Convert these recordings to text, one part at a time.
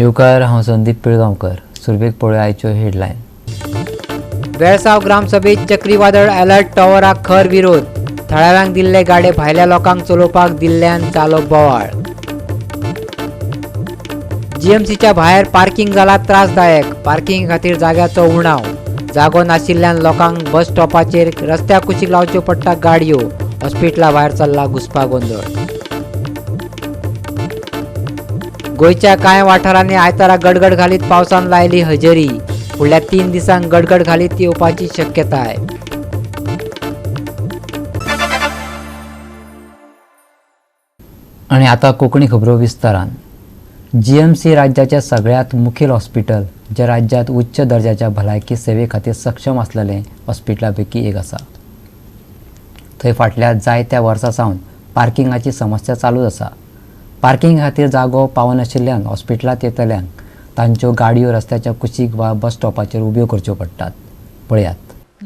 येवकार, हांव संदीप पिळगांवकर. सुरवेक पळोवया आयच्यो हेडलायन. वेळसांव ग्रामसभेत चक्रीवादळ अलर्ट टॉवराक खर विरोध. थळाव्यांक दिल्ले गाडे भायल्या लोकांक चलोवपाक दिल्ल्यान जालो बोवाळ. जीएमसीच्या भायर पार्किंग जाला त्रासदायक. पार्किंग खातीर जाग्याचो उणाव. जागो नाशिल्ल्यान लोकांक बस स्टॉपाचेर रस्त्या कुशीक लावच्यो पडटा गाडयो. हॉस्पिटला भायर चल्ला घुसपा गोंदळ. गोंयच्या कांय वाठारांनी आयतारा गडगड घालीत पावसान लायली हजेरी. फुडल्या 3 दिसांक गडगड घालीत येवपाची शक्यताय. आनी आतां कोंकणी खबरो विस्तारान. जीएमसी राज्याचे सगळ्यांत मुखेल हॉस्पिटल, जे राज्यांत उच्च दर्जाच्या भलायकी सेवे खातीर सक्षम आसलेले हॉस्पिटला पैकी एक आसा. थंय फाटल्या जायत्या वर्सां सावन पार्किंगाची समस्या चालूच आसा. पार्किंग खातीर जागो पावनाशिल्ल्यान हॉस्पिटलांत येतल्यांक तांच्यो गाडयो रस्त्याच्या कुशीक वा बस स्टॉपाचेर उब्यो करच्यो पडटात. पळयात.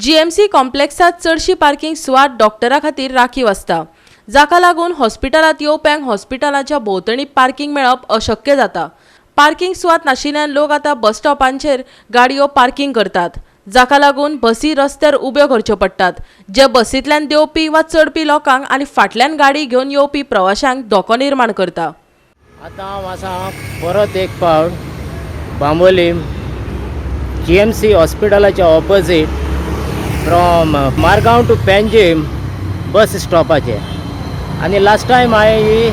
जीएमसी कॉम्प्लेक्सात चडशी पार्किंग सुवात डॉक्टरा खातीर राखीव आसता, जाका लागून हॉस्पिटलांत येवप्यांक हॉस्पिटलाच्या भोंवतणी पार्किंग मेळप अशक्य जाता. पार्किंग सुवात नाशिल्ल्यान लोक आतां बस स्टॉपांचेर गाडयो पार्किंग करतात, जाका लागून बसी रस्त्यार उब्यो करच्यो पडटात, जे बसींतल्यान देंवपी वा चडपी लोकांक आनी फाटल्यान गाडी घेवन येवपी प्रवाशांक धोको निर्माण करता. आतां हांव आसा परत एक फावट बांबोलीम जीएमसी हॉस्पिटलाच्या opposite from Margao to Panjim bus स्टॉपाचेर. आनी लास्ट टायम हांवें ही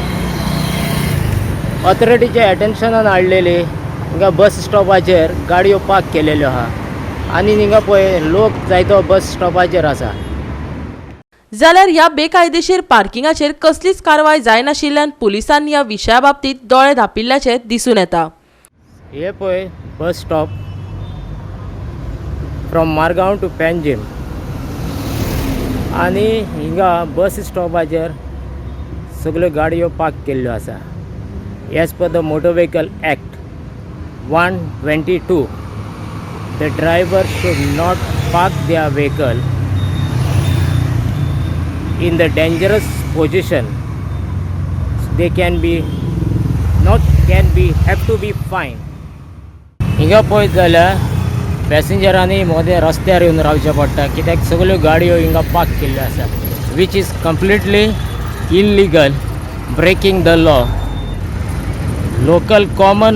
ऑथॉरिटीच्या एटेन्शनान हाडलेली. हिंगा बस स्टॉपाचेर गाडयो पार्क केलेल्यो आहा आनी हिंगा पळय लोक जायतो बस स्टॉपाचेर आसा. जाल्यार ह्या बेकायदेशीर पार्किंगाचेर कसलीच कारवाय जायनाशिल्ल्यान पुलिसांनी ह्या विशया बाबतींत दोळे धांपिल्ल्याचें दिसून येता. हे पळय bus stop from Margao to Panjim आनी हिंगा बस स्टॉपाचेर सगळ्यो गाडयो पार्क केल्ल्यो आसा. As per the motor vehicle act 122, the driver should not park their vehicle in the dangerous position. They can be not can be have to be fine. हिंगा पळयत जाल्यार पॅसेंजरांनी मोदें रस्त्यार येवन रावचें पडटा, कित्याक सगळ्यो गाडयो हिंगा पार्क केल्ल्यो आसा, which is completely illegal, breaking the law. Local common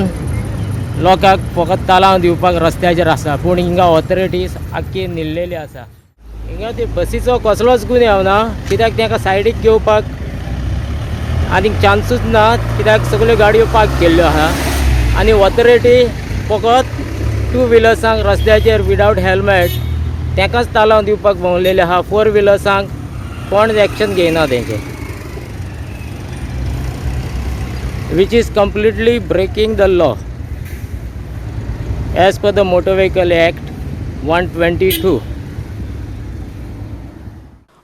लोकांक फकत तालांव दिवपाक रस्त्याचेर आसा, पूण हिंगा ऑथॉरिटीज आख्खी न्हिल्लेली आसा. हिंगा ते बसीचो कसलोच गुन्यांव ना, कित्याक तांकां सायडीक घेवपाक आनीक चान्सूच ना, कित्याक सगळ्यो गाडयो पार्क केल्ल्यो आहा आनी ऑथॉरिटी फकत टू व्हिलर्सांक रस्त्याचेर विदावट हेल्मेट तांकांच तालांव दिवपाक भोंवलेले आहा. फोर व्हिलर्सांक कोण एक्शन घेयना तेंचे, which is completely breaking the law as per the motor vehicle act 122.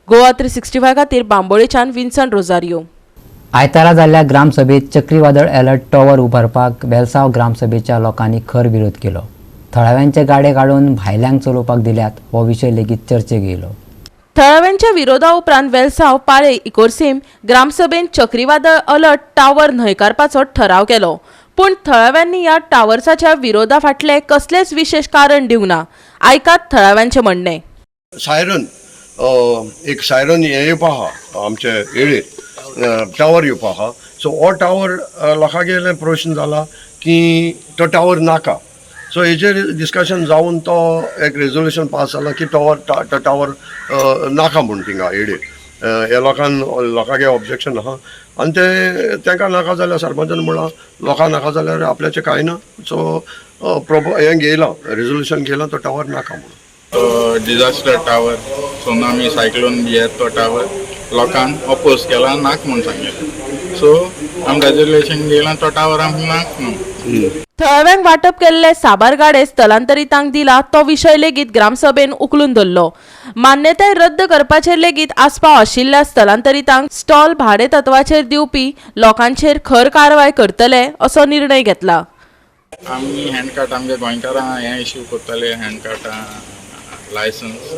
Goa 365 खातीर बांबोळेच्यान विन्सन रोजारियो. आयतारा जाल्ल्या ग्रामसभेत चक्रीवादळ अलर्ट टॉवर उबारपाक वेलसांव ग्रामसभेच्या लोकांनी खर विरोध केलो. थळाव्यांचे गाडे काडून भायल्यांक चलोवपाक दिल्यात हो विशय लेगीत चर्चेक येयलो. थळाव्यांच्या विरोधा उपरांत वेलसांव पाळे इकोरसेम ग्रामसभेन चक्रीवादळ अलर्ट टावर न्हयकारपाचो ठराव केलो, पूण थळाव्यांनी ह्या टावर्साच्या विरोधा फाटलें कसलेंच विशेश कारण दिवंक ना. आयकात थळाव्यांचें म्हणणें. सायरन, एक सायरन हें येवपा आहा, आमचे येळेर टावर येवपा आहा. सो हो टावर लोकांगेले प्रश्न जाला की तो टावर नाका. सो हेजेर डिस्कशन जावन तो एक रेजोल्युशन पास जाला की तो टावर नाका म्हूण थिंगा येळेर. ह्या लोकांक लोकांगे ऑब्जेक्शन आहा आनी ते तांकां नाका जाल्यार सरपंचान म्हणलां लोकांक नाका जाल्यार आपल्याचें कांय ना. सो प्रोपो हें घेयलां, रेजोल्युशन घेयलां तो टावर नाका म्हणून. तो डिजास्टर टावर, सुनामी, सायक्लोन बी येत तो टावर लोकांक अपोज केला, नाक म्हूण सांगलें. सो आमी रेजोल्युशन घेयलां तो टावर आमकां नाक म्हणून. थळाव्यांक वांटप केल्ले साबार गाडे स्थलांतरितांक दिला तो विशय लेगीत ग्रामसभेन उखलून धरलो. मान्यताय रद्द करपाचेर लेगीत आस्पाव आशिल्ल्या स्थलांतरितांक स्टॉल भाडे तत्वाचेर दिवपी लोकांचेर खर कारवाय करतले असो निर्णय घेतला. आमी हँडकार्ट आमगे गोंयकारां हें इश्यू करताले, हँडकार्टां लायसन्स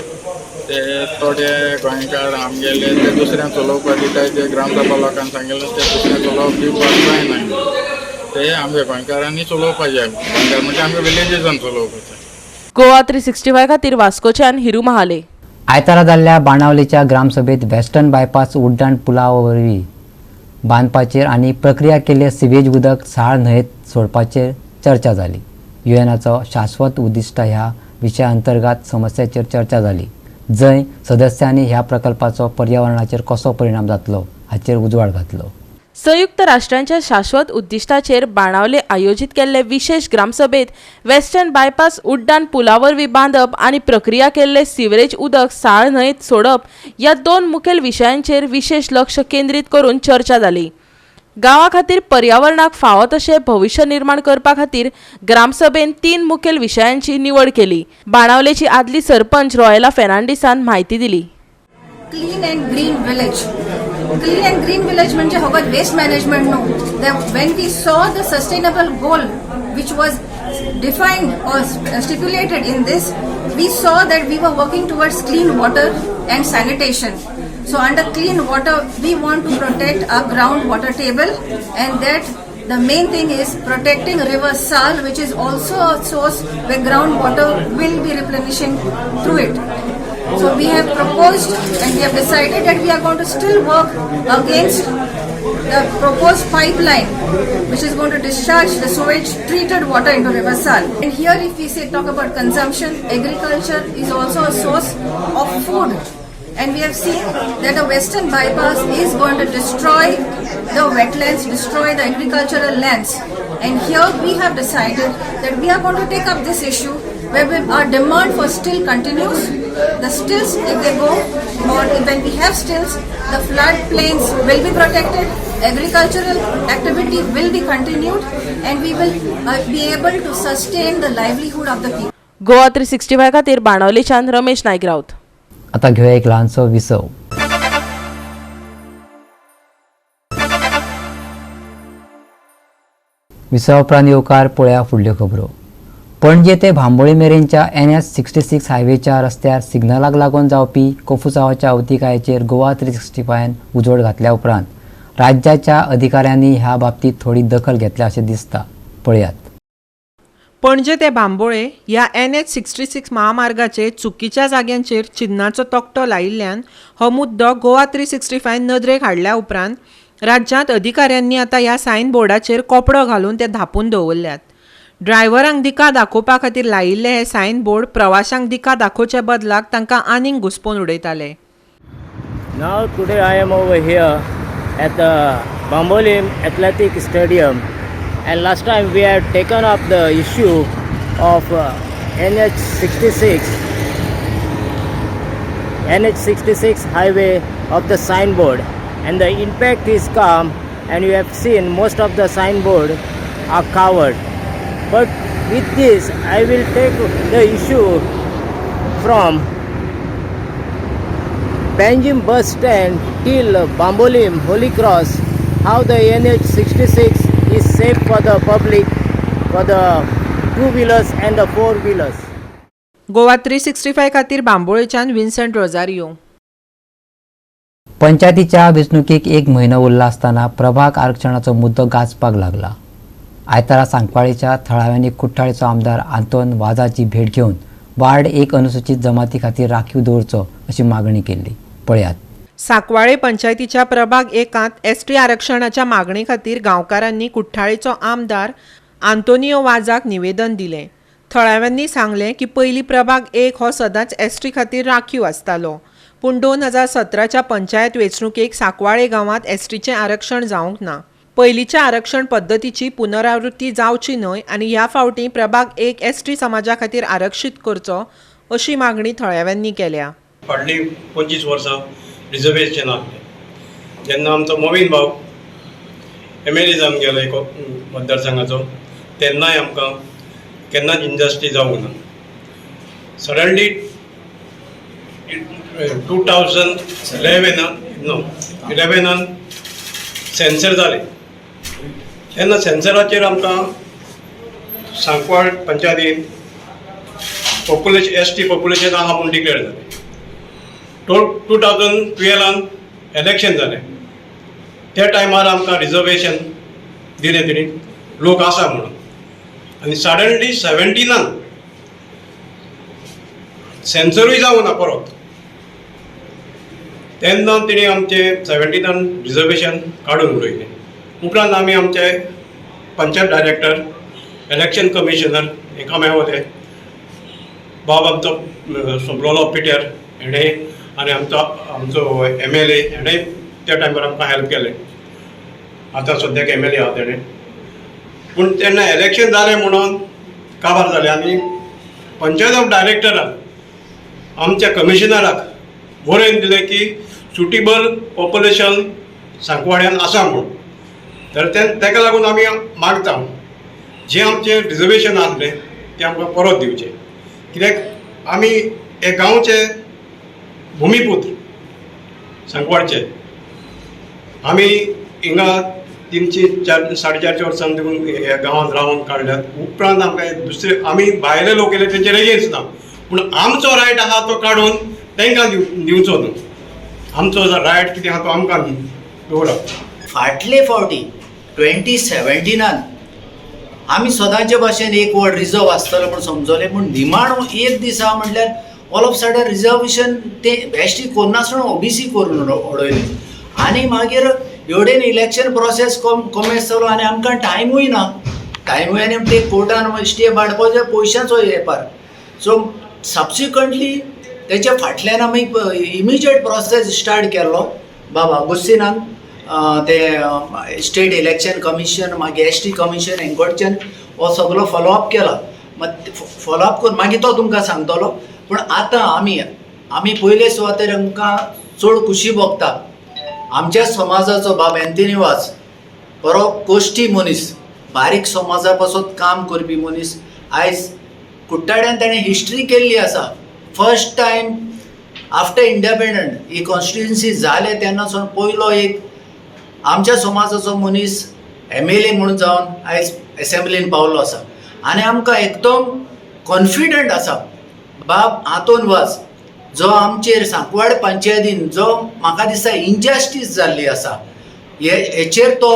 ते थोडे गोंयकार आमगेले ते दुसऱ्यांक चलोवपाक दिताय. ते ग्रामसभा लोकांक सांगिल्लें ते दुसऱ्यांक चलोवप दिवपाक जायना. ते आमच्या गोंयकारांनी चलोवपाचें, गोंयकार म्हणजे आमच्या विलेजीसान चलोवपाचें. गोवा 365 खातीर वास्कोच्यान हिरू महाले. आयतारा जाल्ल्या बाणावलेच्या ग्रामसभेत वेस्टर्न बायपास उड्डाण पुला वरवीं बांदपाचेर आनी प्रक्रिया केल्ले सिवेज उदक साळ न्हंयेत सोडपाचेर चर्चा जाली. युएनाचो शाश्वत उद्दिश्ट ह्या विशया अंतर्गत समस्याचेर चर्चा जाली, जंय सदस्यांनी ह्या प्रकल्पाचो पर्यावरणाचेर कसो परिणाम जातलो हाचेर उजवाड घातलो. संयुक्त राष्ट्रांच्या शाश्वत उद्दिश्टाचेर बाणावले आयोजीत केल्ले विशेष ग्रामसभेत वेस्टर्न बायपास उड्डाण पुला वरवीं बांदप आनी प्रक्रिया केल्ले सिवरेज उदक साळ न्हंयेत सोडप ह्या दोन मुखेल विशयांचेर विशेष लक्ष केंद्रीत करून चर्चा जाली. गांवा खातीर पर्यावरणाक फावो तशें भविश्य निर्माण करपा खातीर ग्रामसभेन 3 मुखेल विशयांची निवड केली. बाणावलेची आदली सरपंच रॉयला फेर्नांडीसान म्हायती दिली. Clean and green village. Clean and green village म्हणजे फकत वेस्ट मॅनेजमेंट न्हू. When we saw the sustainable goal which was defined or stipulated in this, we saw that we were working towards clean water and sanitation. So under clean water, we want to protect our groundwater table, and that the main thing is protecting river Sal, which is also a source where groundwater will be replenishing through it. So we have proposed and we have decided that we are going to still work against the proposed pipeline which is going to discharge the sewage treated water into River Sal. And here if we say talk about consumption, agriculture is also a source of food. And we have seen that the Western Bypass is going to destroy the wetlands, destroy the agricultural lands. And here we have decided that we are going to take up this issue where our demand for still continues. The stills, if they go, or when we have stills, the flood plains will be protected, agricultural activity will be continued, and we will be able to sustain the livelihood of the people. Goa 365 खातीर बाणावलेच्यान रमेश नायक राऊत. आता घेऊया एक ल्हानसो विसव. विसवा उपरांत येवकार पळया फुडल्यो खबरो. पणजे ते भांबोळी मेरेनच्या NH 66 हायवेच्या रस्त्यार सिग्नलाक लागून जावपी कोफुसावाच्या अवतिकायेचेर गोवा 365 उजवाड घातल्या उपरांत राज्याच्या अधिकाऱ्यांनी ह्या बाबतीत थोडी दखल घेतल्या अशें दिसता. पळयात. पणजे ते बांबोळे ह्या NH 66 महामार्गाचेर चुकीच्या जाग्यांचेर चिन्नाचो तकटो लायिल्ल्यान हो मुद्दो गोवा 365 नदरेक हाडल्या उपरांत राज्यांत अधिकाऱ्यांनी आतां ह्या सायन बोर्डाचेर कपडो घालून ते धांपून दवरल्यात. ड्रायव्हरांक दिका दाखोवपा खातीर लायिल्ले हे सायन बोर्ड प्रवाशांक दिका दाखोवचे बदलाक तांकां आनीक घुसपोवन उडयताले. Now today I am over here at the Bambolim Athletic Stadium, and last time we had taken up the issue of NH 66 highway of the signboard, and the impact is come, and you have seen most of the signboard are covered. But with this I will take the issue from Panjim bus stand till Bambolim Holy Cross, how the NH 66 is safe for the public, for the two wheelers and the four wheelers. Goa 365 खातीर बांबोळेच्यान विन्संट Rosario. पंचायतीच्या वेंचणुकेक एक म्हयनो उरला आसतना प्रभाग आरक्षणाचो मुद्दो गाजपाक लागला. आयतारा सांकवाळेच्या थळाव्यांनी कुठ्ठाळेचो आमदार आंतोन वाजाची भेट घेवन वार्ड 1 अनुसूचित जमाती खातीर राखीव दवरचो अशी मागणी केल्ली. पळयात. सांकवाळे पंचायतीच्या प्रभाग 1 ST आरक्षणाच्या मागणी खातीर गांवकारांनी कुठ्ठाळेचो आमदार आंतोनियो वाजाक निवेदन दिलें. थळाव्यांनी सांगलें की पयलीं प्रभाग 1 हो सदांच ST खातीर राखीव आसतालो, पूण 2017च्या पंचायत वेंचणुकेक सांकवाळे गांवांत STचें आरक्षण जावंक ना. पयलींच्या आरक्षण पद्दतीची पुनरावृत्ती जावची न्हय आनी ह्या फावटी प्रभाग 1 ST समाजा खातीर आरक्षीत करचो अशी मागणी थळाव्यांनी केल्या. फाटलीं 25 वर्सां रिजर्वेशन आसलें. जेन्ना आमचो मोवीन भाव MLA जावन गेलो एक मतदारसंघाचो, तेन्नाय आमकां केन्नाच इंडस्ट्री जावंक ना. सडनली 2011 नो 11 सेन्सर जालें. तेन्ना सेन्सराचेर आमकां सांकवाळ पंचायतीन पॉप्युलेशन ST population आहा म्हूण डिक्लेअर जालें. 2012 इलेक्शन जालें. त्या टायमार आमकां रिजर्वेशन दिलें तेणी. लोक आसा म्हणून. आनी सडनली 17 सेन्सरूय जावं ना परत, तेन्ना तेणी आमचें 17 रिजर्वेशन काडून उडयलें. उपरांत आमी आमचे पंचायत डायरेक्टर, इलेक्शन कमिशनर हांकां मेळोले, बाब आमचो सोंपलोलो पिटर हेणें आनी आमचो आमचो MLA हेणें त्या टायमार आमकां हेल्प केलें. आतां सद्याक MLA आहा तेणें. पूण तेन्ना इलेक्शन जालें म्हणून काबार जालें आनी पंचायत ऑफ डायरेक्टरान आमच्या कमिशनराक बरोवन दिलें की सुटेबल पॉप्युलेशन सांकवाड्यान आसा म्हूण. तर तेका लागून आमी मागता जें आमचें रिजर्वेशन आसलें तें आमकां परत दिवचें, कित्याक आमी हे गांवचे भुमीपुत्र सांकवाडचे. आमी हिंगा 300 400 450 वर्सां देखून ह्या गांवांत रावन काडल्यात. उपरांत आमकां दुसरे आमी भायले लोक येयले तेंचेर एगेन्स्ट ना, पूण आमचो रायट आहा तो काडून तांकां दिवचो न्हू. आमचो रायट कितें आहा तो आमकां दवरप. फाटले फावटी 2017 आमी सदांचे भाशेन एक वर्ड रिजर्व आसतलो म्हूण समजले, पूण निमाण एक दिसा म्हटल्यार ऑल ऑफ सडन रिजर्वेशन ते एस टी कोन्नासून OBC करून उडयलें आनी मागीर एवढेन इलेक्शन प्रोसेस कॉमेस जालो आनी आमकां टायमूय ना, टायमूय आनी ते कोर्टान स्टे हाडपाचो पयशांचो वेपार. सो सबसिक्वंटली तेच्या फाटल्यान आमी इमिजिएट प्रोसेस स्टार्ट केल्लो बाबा अगुस्तिनान, ते स्टेट इलेक्शन कमिशन मागीर ST commission हेंकडच्यान हो सगलो फॉलोअप केला. फॉलोअप करून मागीर तो तुमकां सांगतलो. पूण आतां आमी आमी पयले सुवातेर आमकां चड खुशी भोगता आमच्या समाजाचो बाब एंथनी वाज बरो कोश्टी मनीस, बारीक समाजा पासून काम करपी मनीस. आयज कुट्टाड्यान ताणें हिस्ट्री केल्ली आसा. फर्स्ट टायम आफ्टर इंडिपेंडंट ही कॉन्स्टिट्युन्सी जाले तेन्ना सावन पयलो एक आमच्या समाजाचो मनीस MLA म्हणून जावन आयज एसेंब्लीन पावलो आसा आनी आमकां एकदम कॉन्फिडंट आसा बाब आंतोन वाज जो आमचेर सांकवाड पंचायतीन जो म्हाका दिसता इनजस्टीस जाल्ली आसा हेचेर तो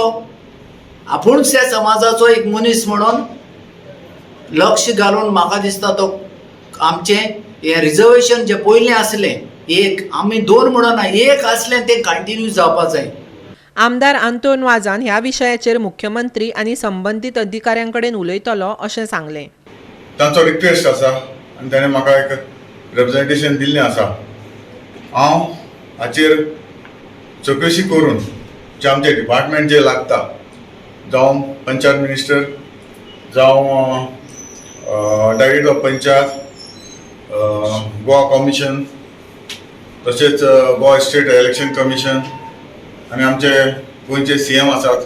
आपूण त्या समाजाचो एक मनीस म्हणून लक्ष घालून म्हाका दिसता तो आमचें हें रिजर्वेशन जें पयलें आसलें एक आमी दोन म्हणून ना एक आसलें तें कंटिन्यू जावपा जाय. आमदार आंतोन वाजान ह्या विशयाचेर मुख्यमंत्री आनी संबंदीत अधिकाऱ्यां कडेन उलयतलो अशें सांगलें. तांचो रिक्वेस्ट आसा आनी ताणें म्हाका एक रिप्रेजेंटेशन दिल्लें आसा. हांव हाचेर चवकशी करून जे आमचे डिपार्टमेंट जे लागता, जावं पंचायत मिनिस्टर, जावं director of panchayat, Goa commission, तशेंच गोवा स्टेट इलेक्शन कमिशन आनी आमचे गोंयचे CM आसात,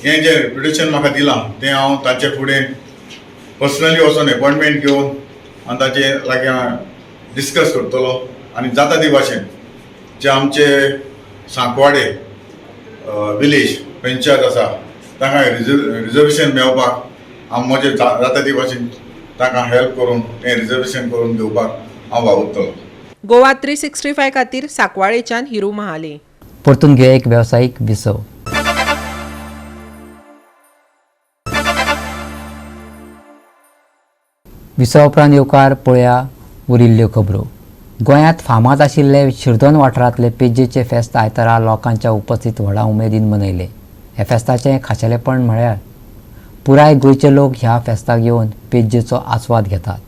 हें जें रेप्युटेशन म्हाका दिलां तें हांव तांचे फुडें पर्सनली वचोन एपॉयंटमेंट घेवन आनी ताचे लागीं हांव डिस्कस करतलो आनी जाता ती भाशेन जे आमचे सांकवाडे विलेज पंचायत आसा तांकां रिजर्वेशन मेळपाक हांव म्हजें जाता ती भाशेन तांकां हेल्प करून तें रिजर्वेशन करून घेवपाक हांव वावुरतलो. गोवा 365 खातीर सांकवाळेच्यान हिरू महाले. परतून घेवया एक वेवसायीक विसव. विसवा उपरांत येवकार पळया उरिल्ल्यो खबरो. गोंयांत फामाद आशिल्ले शिरदोन वाठारांतले पेजेचे फेस्त आयतारा लोकांच्या उपस्थित व्हडा उमेदीन मनयले. ह्या फेस्ताचें खाशेलेपण म्हळ्यार पुराय गोंयचे लोक ह्या फेस्ताक येवन पेजेचो आस्वाद घेतात.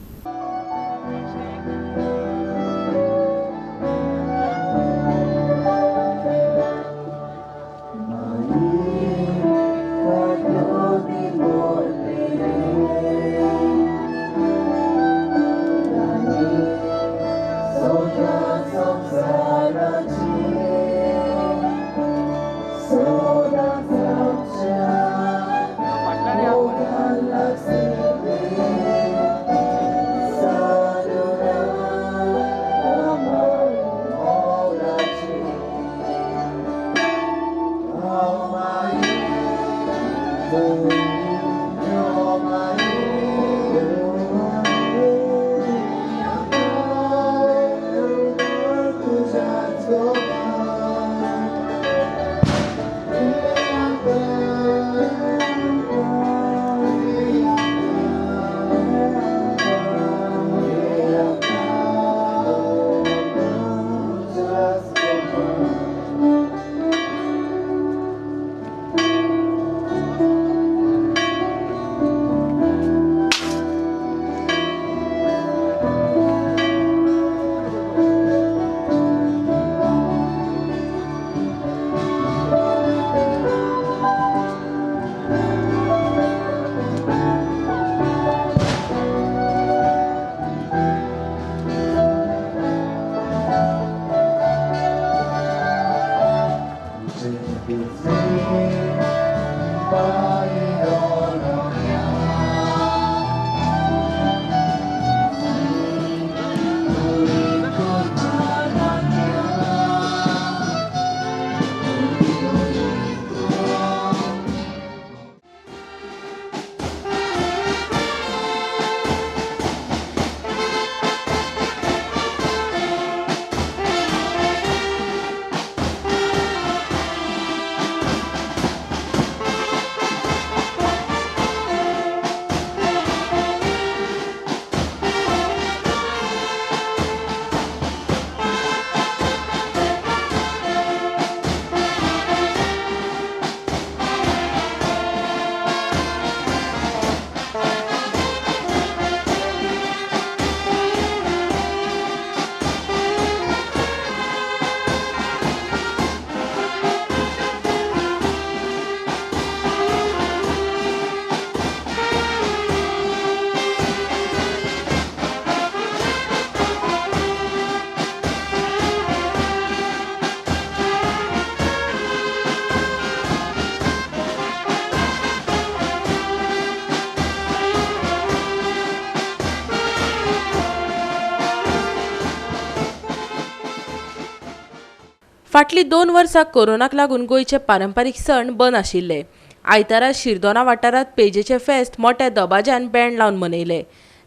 फाटलीं 2 वर्सां कोरोनाक लागून गोंयचे पारंपारीक सण बंद आशिल्ले. आयतारा शिरदोना वाठारांत पेजेचे फेस्त मोट्या दबाज्यान बँड लावन मनयले.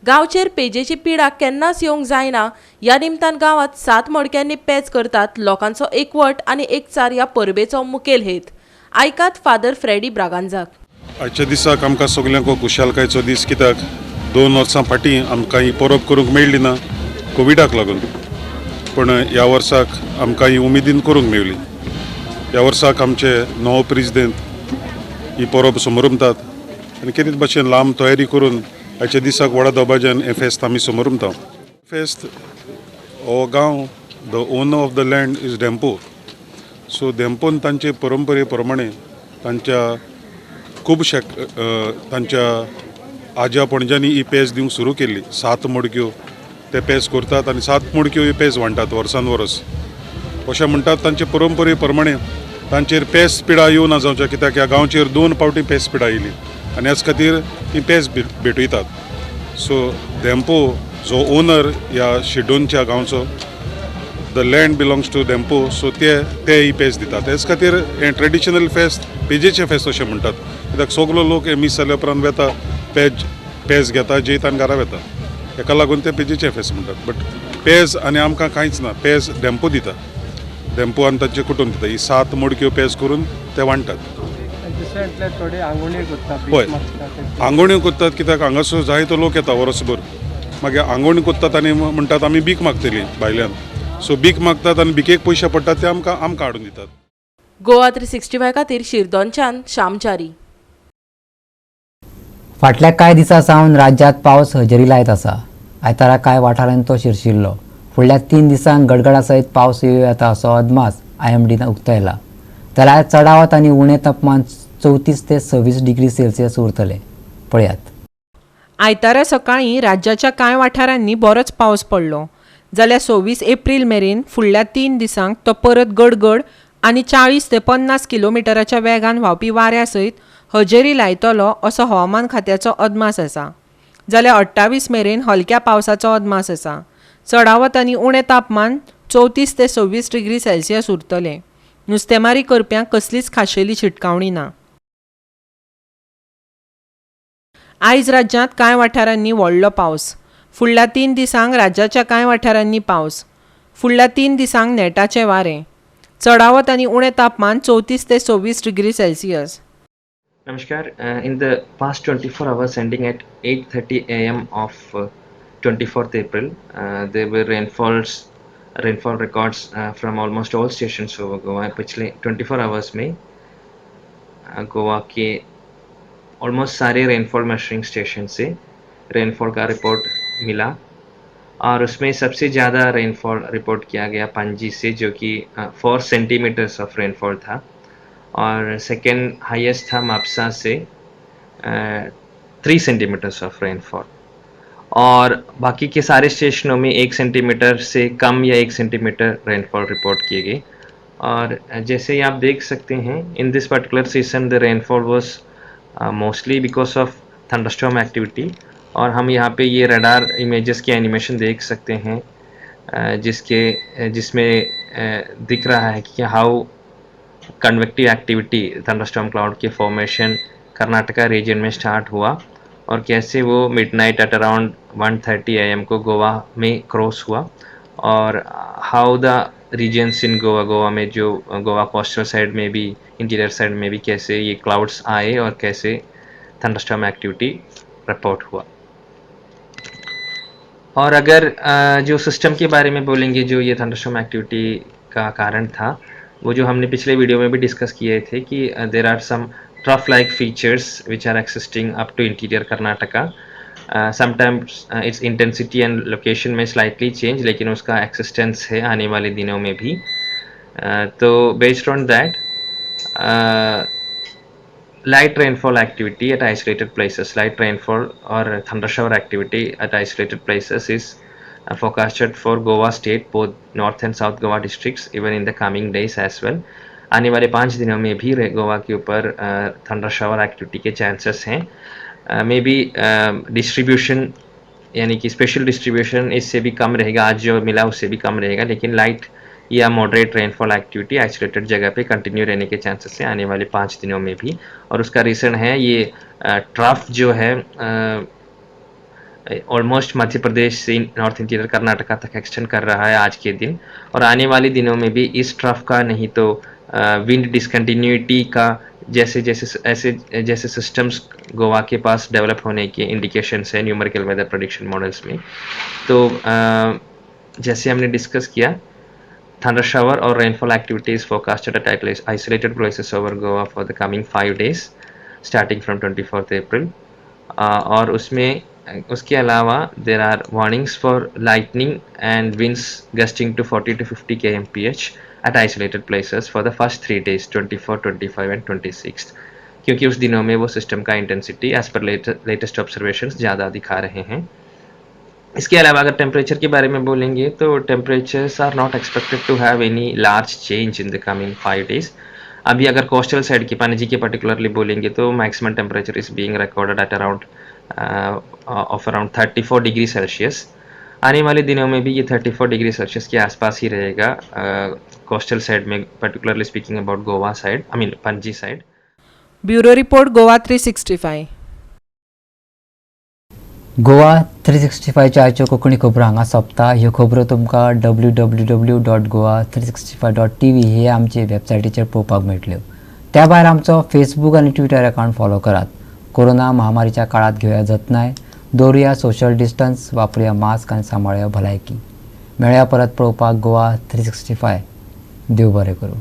गांवचेर पेजेची पिडा केन्नाच येवंक जायना ह्या निमतान गांवांत 7 मडक्यांनी पेज करतात. लोकांचो एकवट आनी एकचार ह्या परबेचो मुखेल हेत. आयकात फादर फ्रेडी ब्रागांजाक. आयच्या दिसाक आमकां सगल्यांक खुशालकायेचो दीस, कित्याक 2 वर्सां फाटीं आमकां ही परब करूंक मेळ्ळी ना कोविडाक लागून, पूण ह्या वर्साक आमकां ही उमेदीन करूंक मेळ्ळी. ह्या वर्साक आमचे नवो प्रेजिडेंट ही परब समरमतात आनी कितें भशेन लांब तयारी करून आयच्या दिसाक व्हडा दबाज्यान हें फेस्त आमी समरमता. फेस्त हो गांव, the owner of the land is Dempo. So धेंपोन तांचे परंपरे प्रमाणे तांच्या खुबशे तांच्या आज्या पणज्यांनी ही पेज दिवंक सुरू केल्ली. 7 मडक्यो ते पेज करतात आनी 7 मडक्यो ही पेज वांट्टात वर्सान वर्स. अशें म्हणटात तांचे परंपरे प्रमाणे तांचेर पेज पिडा येवना जावच्या, कित्याक ह्या गांवचेर 2 फावटी पेज पिडा येयली आनी ह्याच खातीर ती पेज भेटयतात. सो धेंपो जो ओनर ह्या शिरदोनच्या गांवचो, the land belongs to Dempo, so ते ते ही पेज दितात. हेच खातीर हें ट्रेडिशनल फेस्त पेजेचें फेस्त अशें म्हणटात, कित्याक सगलो लोक हे मीस जाल्या उपरांत वेता, पेज पेज घेता, जेयता आनी घरा वेता. हेका लागून ते पेजेचें फेस्त म्हणटात. बट पेज आनी आमकां कांयच ना, पेज धेंपो दिता, धेंपो आनी तांचें कुटूंब दिता. ही 7 मडक्यो पेज करून ते वांट्टात. हय, आंगोण्यो करतात कित्याक हांगासर जायतो लोक येता वर्सभर, मागीर आंगोणी करतात आनी म्हणटात आमी भीक मागतली भायल्यान. सो भीक मागतात आनी भिकेक पयशे पडटात ते आमकां आमकां हाडून दितात. गोवा 365 खातीर शिरदोनच्यान श्यामचारी. फाटल्या कांय दिसां सावन राज्यांत पावस हजेरी लायत आसा. आयतारा कांय वाठारांनी तो शिरशिरलो. फुडल्या 3 दिसांक गडगडा सयत पावस येवं येता असो अदमास IMDन उक्तायला. जाल्यार चडावत आनी उणें तापमान 34 ते 26 डिग्री सेल्सियस उरतलें. पळयात. आयतारा सकाळीं राज्याच्या कांय वाठारांनी बरोच पावस पडलो, जाल्यार 26 एप्रील मेरेन फुडल्या 3 दिसांक तो परत गडगड आनी 40 ते 50 किलोमिटराच्या वेगान व्हांवपी वाऱ्या सयत हजेरी लायतलो असो हवामान खात्याचो अदमास आसा. जाल्यार 28 मेरेन हलक्या पावसाचो अदमास आसा. चडावत आनी उणें तापमान 34 ते 26 डिग्री सेल्सियस उरतलें. नुस्तेमारी करप्यांक कसलीच खाशेली शिटकावणी ना. आयज राज्यांत कांय वाठारांनी व्हडलो पावस. फुडल्या 3 दिसांक राज्याच्या कांय वाठारांनी पावस. फुडल्या 3 दिसांक नेटाचें वारें. चडावत आनी उणें तापमान 34 ते 26 डिग्री सेल्सियस. नमस्कार. In the past 24 hours ending at 8:30 AM of 24th April, there were rainfall records from almost all stations over Goa. पिछले 24 आवर्स में गोवा के ऑलमोस्ट सारे रेनफॉल मेजरिंग स्टेशन से रेनफॉल का रिपोर्ट मिला और उसमें सबसे ज़्यादा रेनफॉल रिपोर्ट किया गया पणजी से, जो कि 4 सेंटीमीटर्स ऑफ रेनफॉल था, और सेकेंड हाईएस्ट था मापसा से 3 सेंटीमीटर्स ऑफ रेनफॉल, और बाकी के सारे स्टेशनों में 1 सेंटीमीटर से कम या 1 सेंटीमीटर रेनफॉल रिपोर्ट किए गए। और जैसे ही आप देख सकते हैं, in this particular season the rainfall was mostly because of thunderstorm activity. और हम यहाँ पे ये रडार इमेजेस के एनिमेशन देख सकते हैं, जिसमें दिख रहा है कि how convective activity thunderstorm cloud के फॉर्मेशन कर्नाटका रीजन में स्टार्ट हुआ और कैसे वो मिडनाइट एट अराउंड 1:30 AM को गोवा में क्रॉस हुआ, और how the regions in Goa, Goa में जो गोवा कोस्टल साइड में भी, इंटीरियर साइड में भी कैसे ये क्लाउड्स आए और कैसे थंडरस्टॉर्म एक्टिविटी रिपोर्ट हुआ। और अगर जो सिस्टम के बारे में बोलेंगे, जो ये थंडरस्टॉर्म एक्टिविटी का कारण था, वो जो हमने पिछले वीडियो में भी डिस्कस किए थे कि there are some trough like features which are existing up to interior Karnataka. Sometimes its intensity and location में स्लाइटली चेंज, लेकिन उसका एक्सिस्टेंस है आने वाले दिनों में भी। तो based on that light rainfall activity at isolated places, light rainfall Aur thunder shower activity at isolated places is forecasted for Goa state, both north and south Goa districts, even in the coming days as well. आने वाले 5 दिनों में भी गोवा के ऊपर thunder shower activity के chances हैं। May be distribution यानी कि स्पेशल डिस्ट्रीब्यूशन इससे भी कम रहेगा, आज जो मिला उससे भी कम रहेगा, लेकिन लाइट या मॉडरेट रेनफॉल एक्टिविटी आइसोलेटेड जगह पे कंटिन्यू रहने के चांसेस हैं आने वाले 5 दिनों में भी। और उसका रीज़न है ये ट्रफ जो है ऑलमोस्ट मध्य प्रदेश से नॉर्थ इंटीरियर कर्नाटका तक एक्सटेंड कर रहा है आज के दिन, और आने वाले दिनों में भी इस ट्रफ का नहीं तो विंड डिसकंटिन्यूटी का जैसे जैसे ऐसे जैसे systems Goa K pass develop होने के इंडिकेशंस है न्यूमेरिकल वेदर प्रेडिक्शन मॉडल्स में। तो जैसे हमने discuss Kia, thunder shower Aur rainfall activities forecasted at isolated places over Goa for the coming 5 days starting from 24 April. और उसमें उसके अलावा there are warnings for lightning and winds gusting to 40 to 50 kmph at isolated places for the first 3 days 24, 25 and 26, क्योंकि उस दिनों में वो system का intensity as per latest observations ज़्यादा दिखा रहे हैं। इसके अलावा अगर टेम्परेचर के बारे में बोलेंगे तो temperatures are not expected to have any large change in the coming 5 days. अभी अगर कोस्टल साइड की पणजी के पर्टिकुलरली बोलेंगे तो maximum temperature is being recorded at around of around 34 degree Celsius. आने वाले दिनों में भी ये 34 डिग्री सेल्सियस के आसपास ही रहेगा कोस्टल साइड में, particularly speaking about Goa side, I mean Panaji side. Bureau report, Goa 365. Goa 365च्या आयच्यो कोंकणी खबरो हांगा सोंपता. ह्यो खबरो तुमकां www.goa365.tv हे आमचे वेबसायटीचेर पळोवपाक मेळटल्यो. त्या भायर आमचो फेसबूक आनी ट्विटर अकावंट फॉलो करात. कोरोना महामारीच्या काळात घेवया जतनाय, दवरुया सोशल डिस्टन्स, वापरुया मास्क आनी सांबाळुया भलायकी. मेळया परत पळोवपाक गोवा 365. देव बरें करूं.